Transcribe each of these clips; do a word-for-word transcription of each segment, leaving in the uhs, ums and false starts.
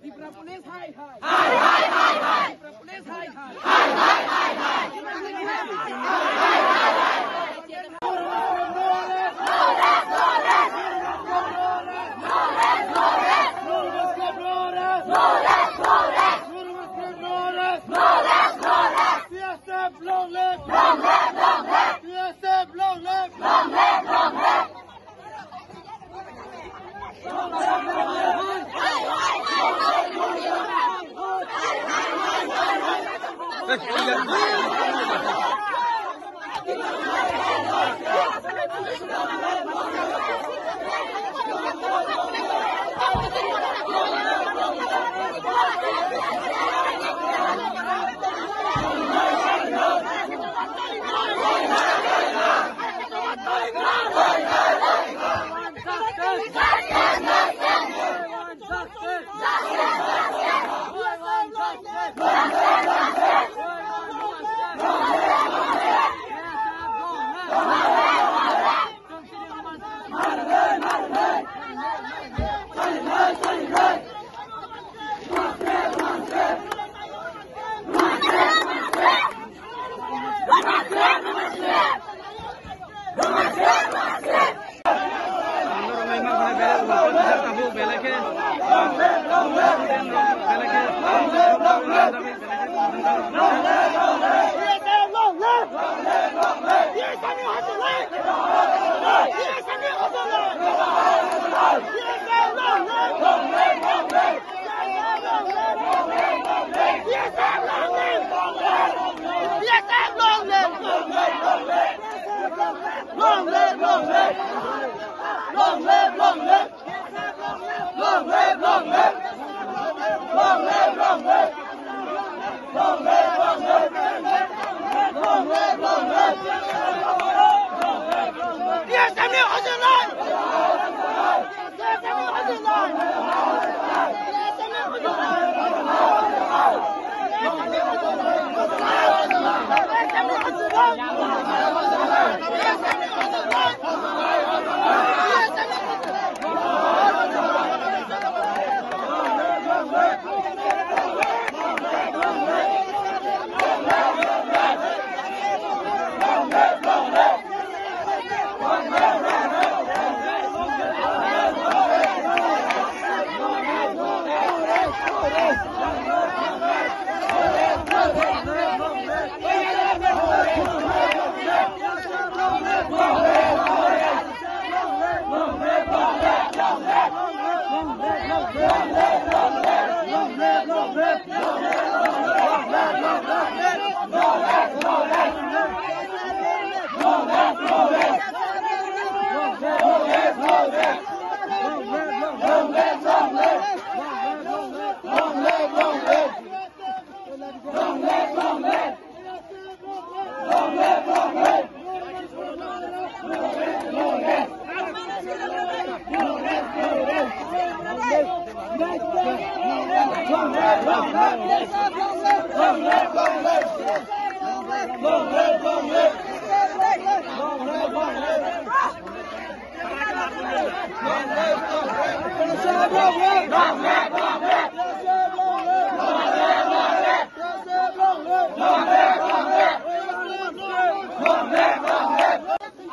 Tripura Police, hai, hai. Hai, hai, hai, hai. Tripura Police, hai, hai. Hai, hai, hai, hai. P S F, long live! Long live, long live! P S F, long live! Long live, long live!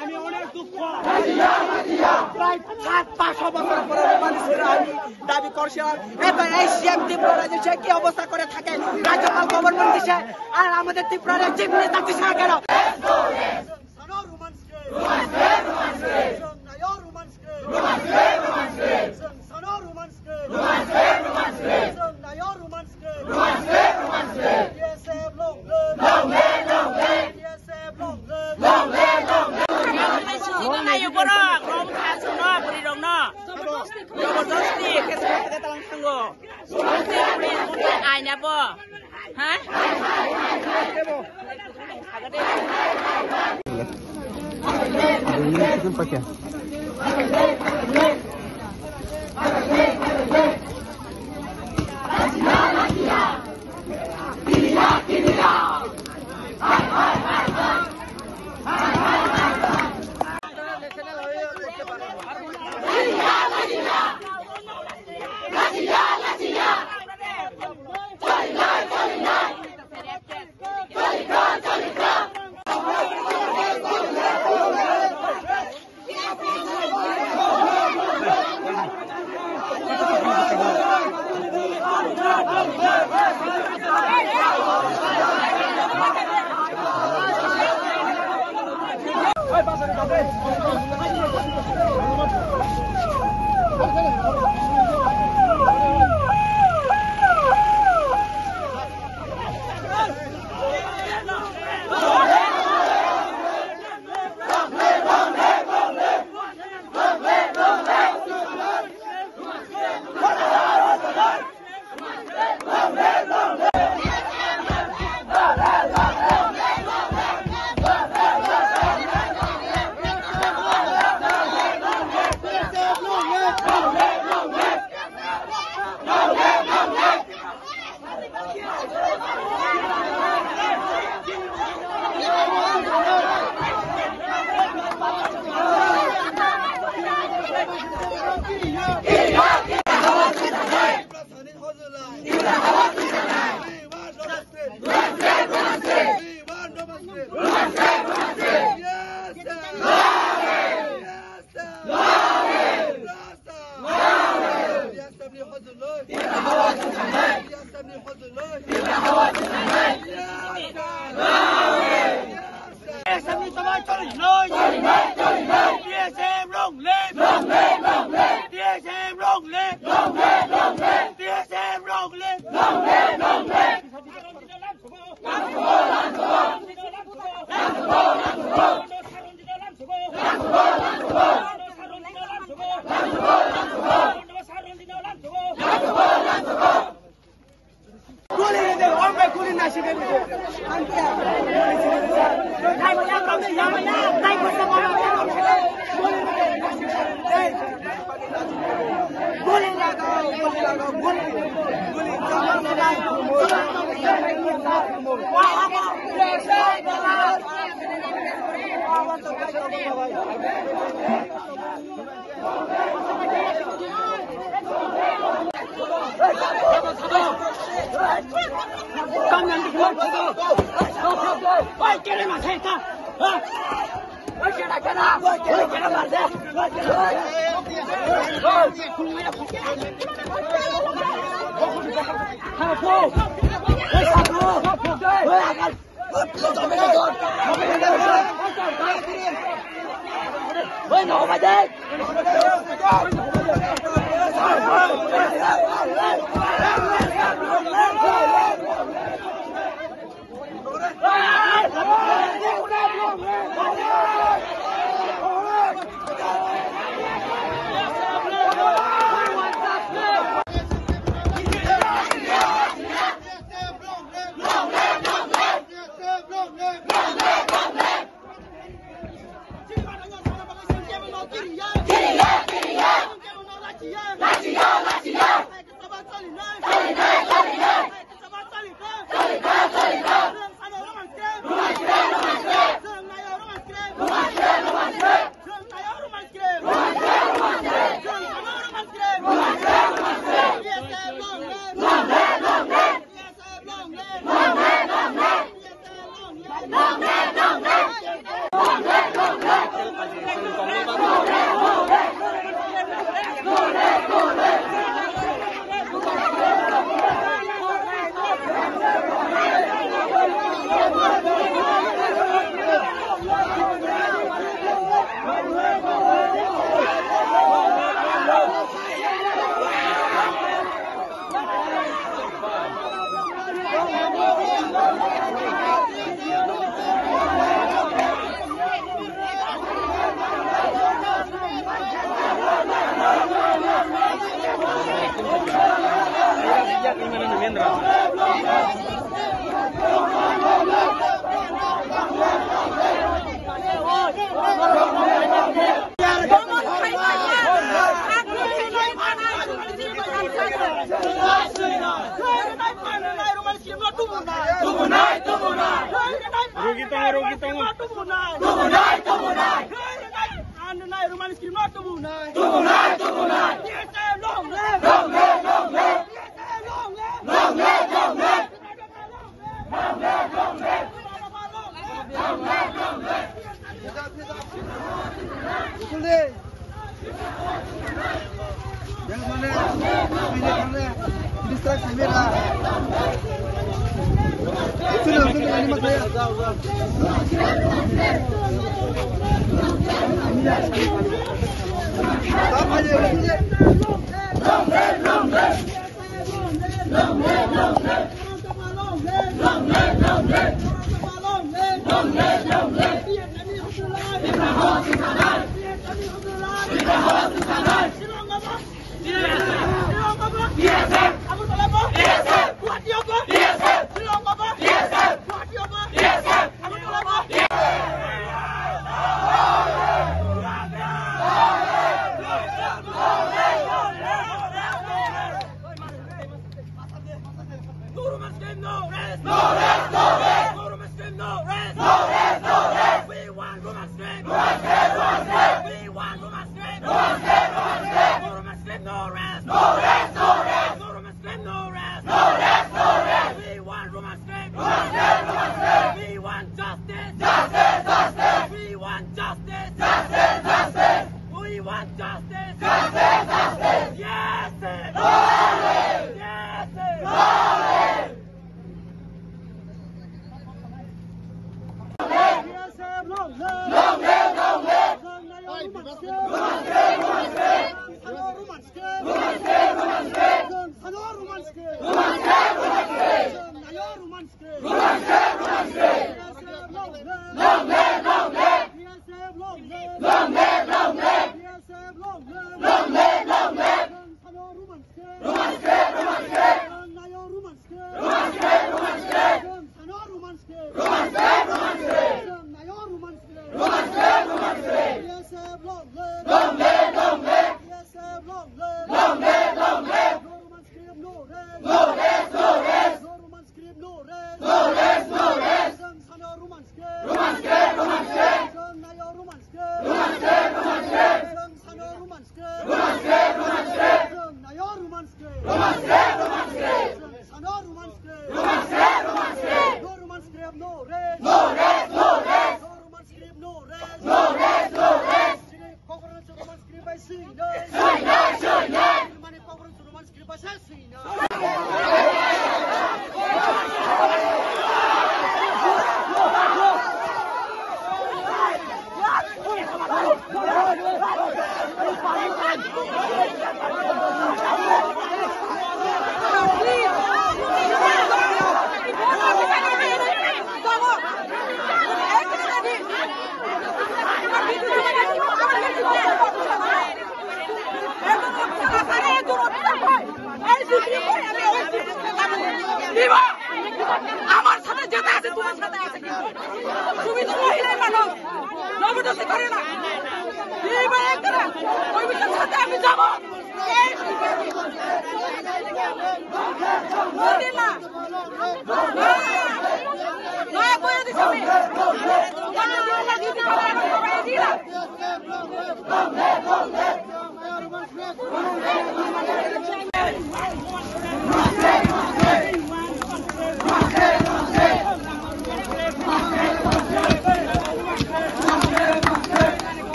আমি অনেক দুঃখ। প্রায় সাত পাঁচশো বছর পরে মানুষেরা আমি দাবি করছিলাম, এখন এই সিএম ত্রিপুরা রাজ্যে সে কি অবস্থা করে থাকে, রাজ্যপাল গভর্নমেন্ট দিছে, আর আমাদের ত্রিপুরা রাজ্যে চিফ মিনিস্টার দিছে না কেন? Sini nayo borok, rom kha songno, bwrwi rokno. Jabardasti, khe songno khe talang thango. Aina bo. Ha? T S M ni samai choli noi. T S M long live. T S M long live. T S M long live. Rugi tongo, rugi tongo. No room escape, no rest! No rest, no rest! No room escape, no rest! No rest, no rest! We want room escape! Room escape, room escape! We want room escape! Room escape, room escape! No room escape, no rest! No rest, no rest! No room escape, no rest! No rest, no rest! We want room escape! Room escape, room escape! We want justice! Justice, justice! We want justice! Justice, justice! We want justice! Justice, justice! Yes, sir! No rest! Yes, sir! No rest! Long live, long live! Long live, long live! Long live, long live! Roman script! Roman script! Roman script! Roman script! Roman script! Roman script! Roman script! Roman script! Roman script! Roman script! Long live, long live! B S F long live! Long live, long live! B S F long live! Long live, long live! No Roman script, no rest! No rest, no rest! দিবা। আমার সাথে যেটা আছে তোমার সাথে আছে কিন্তু। তুমি তো মহিলাই মানুষ, জবরদস্তি করে না। দিবা একটা, ওই বিচার সাথে আমি যাবো। এই দিবা। না, না, না, করে দিছি আমি।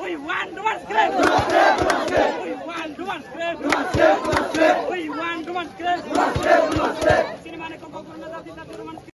We want one script. We want one script. We want one script.